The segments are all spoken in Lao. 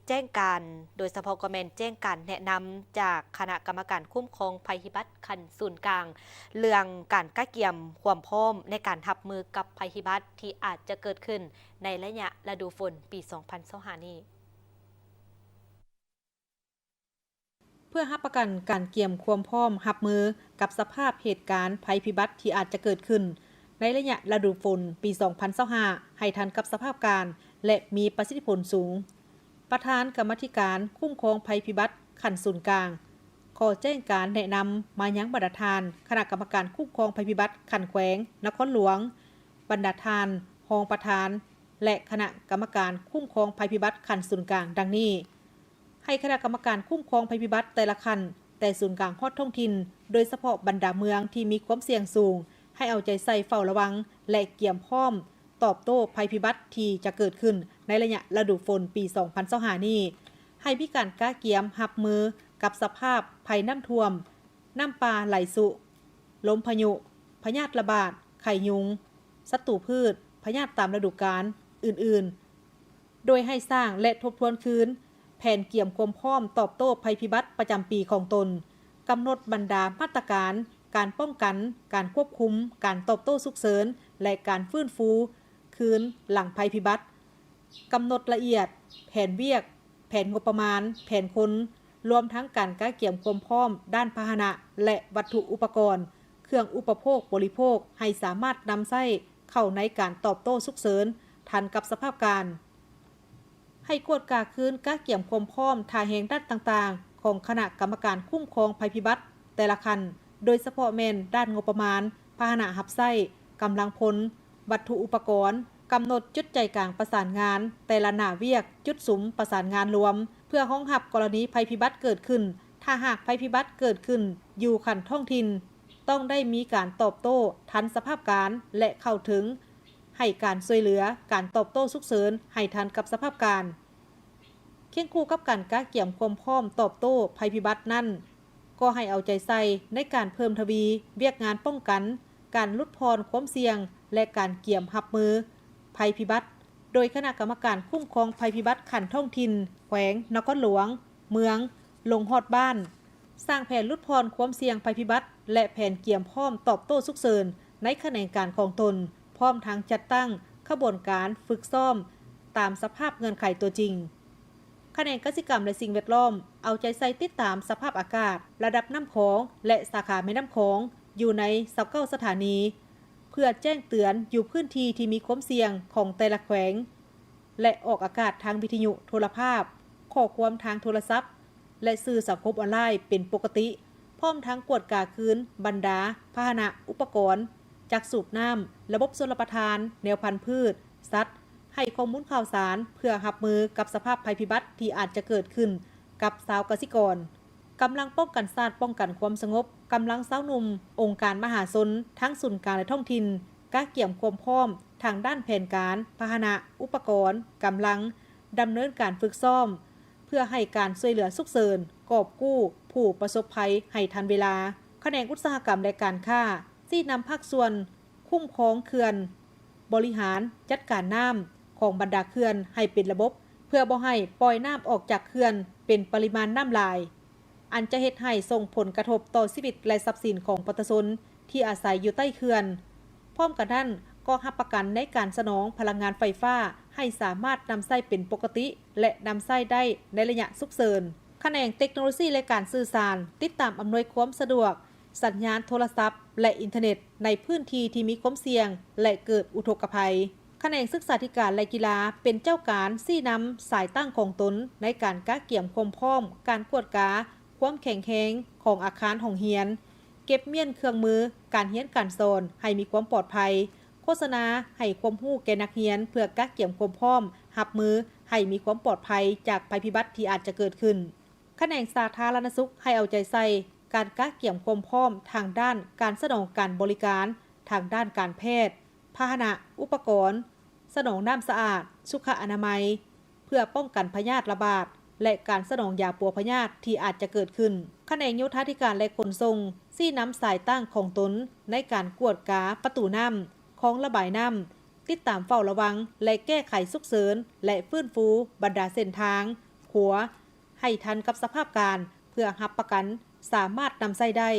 ແຈ້ງການ, ໂດຍສະເພາະກໍແມ່ນແຈ້ງການແນະນຳຈາກຄະນະກຳມະການຄຸ້ມຄອງໄພພິບັດຂັ້ນສູນກາງ ເລື່ອງການກະກຽມຄວາມພ້ອມໃນການຮັບມືກັບໄພພິບັດທີ່ອາດຈະເກີດຂຶ້ນໃນໄລຍະລະດູຝົນປີສອງພັນຊາວຫ້ານີ້. ເພື່ອຮັບປະກັນການກຽມຄວາມພ້ອມຮັບມືກັບສະພາບເຫດການໄພພິບັດທີ່ອາດຈະເກີດຂຶ້ນໃນໄລຍະລະດູຝົນປີສອງພັນຊາວຫ້າ ໃຫ້ທັນກັບສະພາບການ ແລະ ມີປະສິດທິຜົນສູງ, ປະທານກຳມາທິການຄຸ້ມຄອງໄພພິບັດຂັ້ນສູນກາງ ຂໍແຈ້ງການແນະນຳມາຍັງບັນດາທ່ານຄະນະກຳມະການຄຸ້ມຄອງໄພພິບັດຂັ້ນແຂວງ, ນະຄອນຫຼວງ, ບັນດາທ່ານຮອງປະທານ ແລະ ຄະນະກຳມະການຄຸ້ມຄອງໄພພິບັດຂັ້ນສູນກາງ ດັ່ງນີ້. ໃຫ້ຄະນະກຳມະການຄຸ້ມຄອງໄພພິບັດແຕ່ລະຂັ້ນ, ແຕ່ສູນກາງຮອດທ້ອງຖິ່ນ, ໂດຍສະເພາະບັນດາເມືອງທີ່ມີຄວາມສ່ຽງສູງ, ໃຫ້ເອົາໃຈໃສ່ເຝົ້າລະວັງ ແລະ ກຽມພ້ອມຕອບໂຕ້ໄພພິບັດທີ່ຈະເກີດຂຶ້ນໃນໄລຍະລະດູຝົນປີສອງພັນຊາວຫ້ານີ້, ໃຫ້ມີການກະກຽມຮັບມືກັບສະພາບໄພນ້ຳຖ້ວມ, ນ້ຳປ່າໄຫຼຊຸ, ລົມພາຍຸ, ພະຍາດລະບາດ, ໄຂ້ຍຸງ, ສັດຕູພືດ, ພະຍາດຕາມລະດູການ ອື່ນໆ. ໂດຍໃຫ້ສ້າງ ແລະ ທົບທວນຄືນແຜນກຽມຄວາມພ້ອມຕອບໂຕ້ໄພພິບັດປະຈຳປີຂອງຕົນ, ກຳນົດບັນດາມາດຕະການການປ້ອງກັນ, ການຄວບຄຸມ, ການຕອບໂຕ້ສຸກເສີນ ແລະ ການຟື້ນຟູຄືນຫຼັງໄພພິບັດ, ກຳນົດລະອຽດແຜນວຽກ, ແຜນງົບປະມານ, ແຜນຄົນ, ລວມທັງການກະກຽມຄວາມພ້ອມດ້ານພາຫະນະ ແລະ ວັດຖຸອຸປະກອນ, ເຄື່ອງອຸປະໂພກບໍລິໂພກ ໃຫ້ສາມາດນຳໃຊ້ເຂົ້າໃນການຕອບໂຕ້ສຸກເສີນທັນກັບສະພາບການ. ໃຫ້ກວດກາຄືນກະກຽມຄວາມພ້ອມທ່າແຮງດ້ານຕ່າງໆຂອງຄະນະກຳມະການຄຸ້ມຄອງໄພພິບັດແຕ່ລະຂັ້ນ, ໂດຍສະເພາະແມ່ນດ້ານງົບປະມານ, ພາຫະນະຮັບໃຊ້, ກຳລັງພົນ, ວັດຖຸອຸປະກອນ, ກຳນົດຈຸດໃຈກາງປະສານງານແຕ່ລະໜ້າວຽກ, ຈຸດສຸມປະສານງານລວມ ເພື່ອຮອງຮັບກໍລະນີໄພພິບັດເກີດຂຶ້ນ. ຖ້າຫາກໄພພິບັດເກີດຂຶ້ນຢູ່ຂັ້ນທ້ອງຖິ່ນ, ຕ້ອງໄດ້ມີການຕອບໂຕ້ທັນສະພາບການ ແລະ ເຂົ້າເຖິງໃຫ້ການຊ່ວຍເຫຼືອການຕອບໂຕ້ສຸກເສີນໃຫ້ທັນກັບສະພາບການ. ຄຽງຄູ່ກັບການກະກຽມຄວາມພ້ອມຕອບໂຕ້ໄພພິບັດນັ້ນ, ກໍໃຫ້ເອົາໃຈໃສ່ໃນການເພີ່ມທະວີວຽກງານປ້ອງກັນ, ການຫຼຸດຜ່ອນຄວາມສ່ຽງ ແລະ ການກຽມຮັບມືໄພພິບັດ, ໂດຍຄະນະກຳມະການຄຸ້ມຄອງໄພພິບັດຂັ້ນທ້ອງຖິ່ນ, ແຂວງ, ນະຄອນຫຼວງ, ເມືອງ, ລົງຮອດບ້ານ, ສ້າງແຜນຫຼຸດຜ່ອນຄວາມສ່ຽງໄພພິບັດ ແລະ ແຜນກຽມພ້ອມຕອບໂຕ້ສຸກເສີນໃນຂະແໜງການຂອງຕົນ, ພ້ອມທັງຈັດຕັ້ງຂະບວນການຝຶກຊ້ອມຕາມສະພາບເງື່ອນໄຂຕົວຈິງ. ຂະແໜງກະສິກຳ ແລະ ສິ່ງແວດລ້ອມ ເອົາໃຈໃສ່ຕິດຕາມສະພາບອາກາດ, ລະດັບນ້ຳຂອງ ແລະ ສາຂາແມ່ນ້ຳຂອງ ຢູ່ໃນຊາວເກົ້າສະຖານີ ເພື່ອແຈ້ງເຕືອນຢູ່ພື້ນທີ່ທີ່ມີຄວາມສ່ຽງຂອງແຕ່ລະແຂວງ ແລະ ອອກອາກາດທາງວິທະຍຸໂທລະພາບ, ຂໍ້ຄວາມທາງໂທລະສັບ ແລະ ສື່ສັງຄົມອອນລາຍເປັນປົກກະຕິ, ພ້ອມທັງກວດກາຄືນບັນດາພາຫະນະ, ອຸປະກອນຈັກສູບນ້ຳ, ລະບົບຊົນລະປະທານ, ແນວພັນພືດ, ສັດ, ໃຫ້ຂໍ້ມູນຂ່າວສານເພື່ອຮັບມືກັບສະພາບໄພພິບັດທີ່ອາດຈະເກີດຂຶ້ນກັບຊາວກະສິກອນ. ກຳລັງປ້ອງກັນຊາດປ້ອງກັນຄວາມສະຫງົບ, ກຳລັງຊາວໜຸ່ມ, ອົງການມະຫາຊົນທັງສູນກາງ ແລະ ທ້ອງຖິ່ນ ກະກຽມຄວາມພ້ອມທາງດ້ານແຜນການ, ພາຫະນະ, ອຸປະກອນ, ກຳລັງ, ດຳເນີນການຝຶກຊ້ອມ ເພື່ອໃຫ້ການຊ່ວຍເຫຼືອສຸກເສີນ ກອບກູ້ຜູ້ປະສົບໄພໃຫ້ທັນເວລາ. ຂະແໜງອຸດສາຫະກຳ ແລະ ການຄ້າ ຊີ້ນຳພາກສ່ວນຄຸ້ມຄອງເຂື່ອນ, ບໍລິຫານຈັດການນ້ຳຂອງບັນດາເຂື່ອນໃຫ້ເປັນລະບົບ ເພື່ອບໍ່ໃຫ້ປ່ອຍນ້ຳອອກຈາກເຂື່ອນເປັນປະລິມານນ້ຳຫຼາຍ ອັນຈະເຮັດໃຫ້ສົ່ງຜົນກະທົບຕໍ່ຊີວິດ ແລະ ຊັບສິນຂອງປະຊາຊົນທີ່ອາໄສຢູ່ໃຕ້ເຂື່ອນ. ພ້ອມກັນນັ້ນ, ກໍຮັບປະກັນໃນການສະໜອງພະລັງງານໄຟຟ້າໃຫ້ສາມາດນຳໃຊ້ເປັນປົກກະຕິ ແລະ ນຳໃຊ້ໄດ້ໃນໄລຍະສຸກເສີນ. ຂະແໜງເຕັກໂນໂລຊີ ແລະ ການສື່ສານ ຕິດຕາມອຳນວຍຄວາມສະດວກສັນຍານໂທລະສັບ ແລະ ອິນເຕີເນັດໃນພື້ນທີ່ທີ່ມີຄວາມສ່ຽງ ແລະ ເກີດອຸທົກກະໄພ. ຂະແໜງສຶກສາທິການ ແລະ ກິລາ ເປັນເຈົ້າການຊີ້ນຳສາຍຕັ້ງຂອງຕົນໃນການກະກຽມຄວາມພ້ອມການກວດກາຄວາມແຂງແຮງຂອງອາຄານຫ້ອງຮຽນ, ເກັບມ້ຽນເຄື່ອງມືການຮຽນການສອນໃຫ້ມີຄວາມປອດໄພ, ໂຄສະນາໃຫ້ຄວາມຮູ້ແກ່ນັກຮຽນເພື່ອກະກຽມຄວາມພ້ອມຮັບມືໃຫ້ມີຄວາມປອດໄພຈາກໄພພິບັດທີ່ອາດຈະເກີດຂຶ້ນ. ຂະແໜງສາທາລະນະສຸກໃຫ້ເອົາໃຈໃສ່ການກະກຽມຄວາມພ້ອມທາງດ້ານການສະໜອງການບໍລິການ, ທາງດ້ານການແພດ, ພາຫະນະ, ອຸປະກອນສະໜອງນ້ຳສະອາດ, ສຸຂະອະນາໄມ ເພື່ອປ້ອງກັນພະຍາດລະບາດ ແລະ ການສະໜອງຢາປົວພະຍາດທີ່ອາດຈະເກີດຂຶ້ນ. ຂະແໜງໂຍທາທິການ ແລະ ຂົນສົ່ງ ຊີ້ນຳສາຍຕັ້ງຂອງຕົນໃນການກວດກາປະຕູນ້ຳ, ຄອງລະບາຍນ້ຳ, ຕິດຕາມເຝົ້າລະວັງ ແລະ ແກ້ໄຂສຸກເສີນ ແລະ ຟື້ນຟູບັນດາເສັ້ນທາງ, ຄ ຄົວ ໃຫ້ທັນກັບສະພາບການ ເພື່ອຮັບປະກັນສາມາດນຳໃຊ້ໄດ້.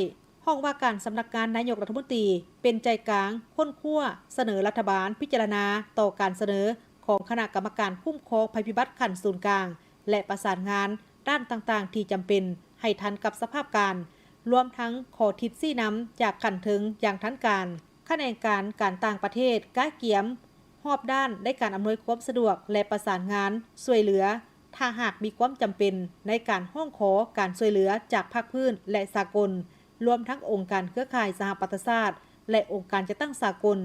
ຫ້ອງວ່າການສຳນັກງານນາຍົກລັດຖະມົນຕີ ເປັນໃຈກາງຄົ້ນຄວ້າສະເໜີລັດຖະບານພິຈາລະນາຕໍ່ການສະເໜີຂອງຄະນະກຳມະການຄຸ້ມຄອງໄພພິບັດຂັ້ນສູນກາງ ແລະ ປະສານງານດ້ານຕ່າງໆທີ່ຈຳເປັນໃຫ້ທັນກັບສະພາບການ, ລວມທັງຂໍທິດຊີ້ນຳຈາກຂັ້ນເທິງຢ່າງທັນການ. ຂະແໜງການການຕ່າງປະເທດກະກຽມຮອບດ້ານໃນການອຳນວຍຄວາມສະດວກ ແລະ ປະສານງານຊ່ວຍເຫຼືອ ຖ້າຫາກມີຄວາມຈຳເປັນໃນການຮ້ອງຂໍການຊ່ວຍເຫຼືອຈາກພາກພື້ນ ແລະ ສາກົນ, ລວມທັງອົງການເຄືອຂ່າຍສະຫະປະຊາຊາດ ແລະ ອົງການຈັດຕັ້ງສາກົນ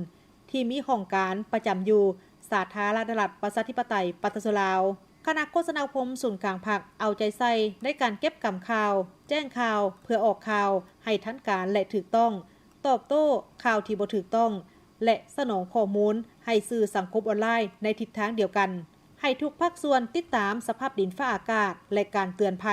ທີ່ມີຫ້ອງການປະຈຳຢູ່ສາທາລະນະລັດ ປະຊາທິປະໄຕ ປະຊາຊົນລາວ. ຄະນະໂຄສະນາອົບຮົມສູນກາງພັກເອົາໃຈໃສ່ໃນການເກັບກຳຂ່າວ, ແຈ້ງຂ່າວ ເພື່ອອອກຂ່າວໃຫ້ທັນການ ແລະ ຖືກຕ້ອງ, ຕອບໂຕ້ຂ່າວທີ່ບໍ່ຖືກຕ້ອງ ແລະ ສະໜອງຂໍ້ມູນໃຫ້ສື່ສັງຄົມອອນລາຍໃນທິດທາງດຽວກັນ. ໃຫ້ທຸກພາກສ່ວນຕິດຕາມສະພາບດິນຟ້າອາກາດ ແລະ ການເຕືອນໄພ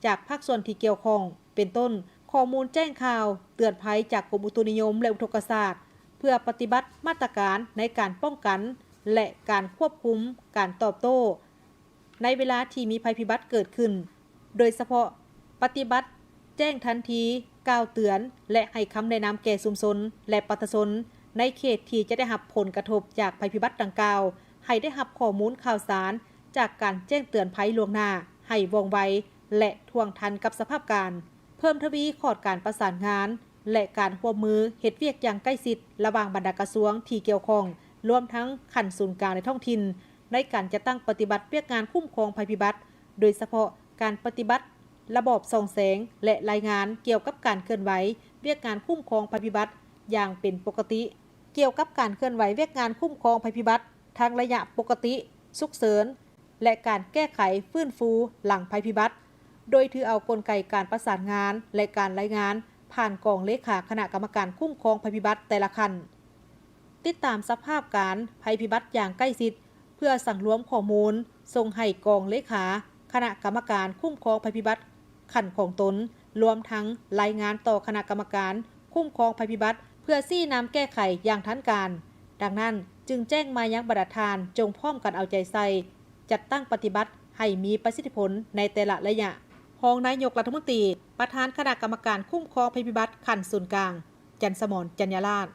ຈາກພາກສ່ວນທີ່ກ່ຽວຂ້ອງ ເປັນຕົ້ນ ຂໍ້ມູນແຈ້ງຂ່າວເຕືອນໄພຈາກກົມອຸຕຸນິຍົມ ແລະ ອຸທົກກະສາດ ເພື່ອປະຕິບັດມາດຕະການໃນການປ້ອງກັນ ແລະ ການຄວບຄຸມການຕອບໂຕ້ ໃນເວລາທີ່ມີໄພພິບັດເກີດຂຶ້ນ, ໂດຍສະເພາະປະຕິບັດແຈ້ງທັນທີ, ກ່າວເຕືອນ ແລະ ໃຫ້ຄຳແນະນຳແກ່ຊຸມຊົນ ແລະ ປະຊາຊົນໃນເຂດທີ່ຈະໄດ້ຮັບຜົນກະທົບຈາກໄພພິບັດດັ່ງກ່າວ ໃຫ້ໄດ້ຮັບຂໍ້ມູນຂ່າວສານຈາກການແຈ້ງເຕືອນໄພລ່ວງໜ້າໃຫ້ວ່ອງໄວ ແລະ ທ່ວງທັນກັບສະພາບການ. ເພີ່ມທະວີຂອດການປະສານງານ ແລະ ການຮ່ວມມືເຮັດວຽກຢ່າງໃກ້ຊິດລະຫວ່າງບັນດາກະຊວງທີ່ກ່ຽວຂ້ອງ, ລວມທັງຂັ້ນສູນກາງ ແລະ ທ້ອງຖິ່ນ ໃນການຈັດຕັ້ງປະຕິບັດວຽກງານຄຸ້ມຄອງໄພພິບັດ, ໂດຍສະເພາະການປະຕິບັດລະບອບສ່ອງແສງ ແລະ ລາຍງານກ່ຽວກັບການເຄື່ອນໄຫວວຽກງານຄຸ້ມຄອງໄພພິບັດຢ່າງເປັນປົກກະຕິ, ກ່ຽວກັບການເຄື່ອນໄຫວວຽກງານຄຸ້ມຄອງໄພພິບັດທັງໄລຍະປົກກະຕິ, ສຸກເສີນ ແລະ ການແກ້ໄຂຟື້ນຟູຫຼັງໄພພິບັດ, ໂດຍຖືເອົາກົນໄກການປະສານງານ ແລະ ການລາຍງານຜ່ານກອງເລຂາຄະນະກຳມະການຄຸ້ມຄອງໄພພິບັດແຕ່ລະຂັ້ນ. ຕິດຕາມສະພາບການໄພພິບັດຢ່າງໃກ້ຊິດ ເພື່ອສັງລວມຂໍ້ມູນສົ່ງໃຫ້ກອງເລຂາຄະນະກຳມະການຄຸ້ມຄອງໄພພິບັດຂັ້ນຂອງຕົນ, ລວມທັງລາຍງານຕໍ່ຄະນະກຳມະການຄຸ້ມຄອງໄພພິບັດ ເພື່ອຊີ້ນຳແກ້ໄຂຢ່າງທັນການ. ດັ່ງນັ້ນ, ຈຶ່ງແຈ້ງມາຍັງບັນດາທ່ານ ຈົ່ງພ້ອມກັນເອົາໃຈໃສ່ ຈັດຕັ້ງປະຕິບັດໃຫ້ມີປະສິດທິຜົນໃນແຕ່ລະໄລຍະ. ຮອງນາຍົກລັດຖະມົນຕີ, ປະທານຄະນະກຳມະການຄຸ້ມຄອງໄພພິບັດຂັ້ນສູນກາງ, ຈັນສະໝອນ ຈັນຍາລາດ.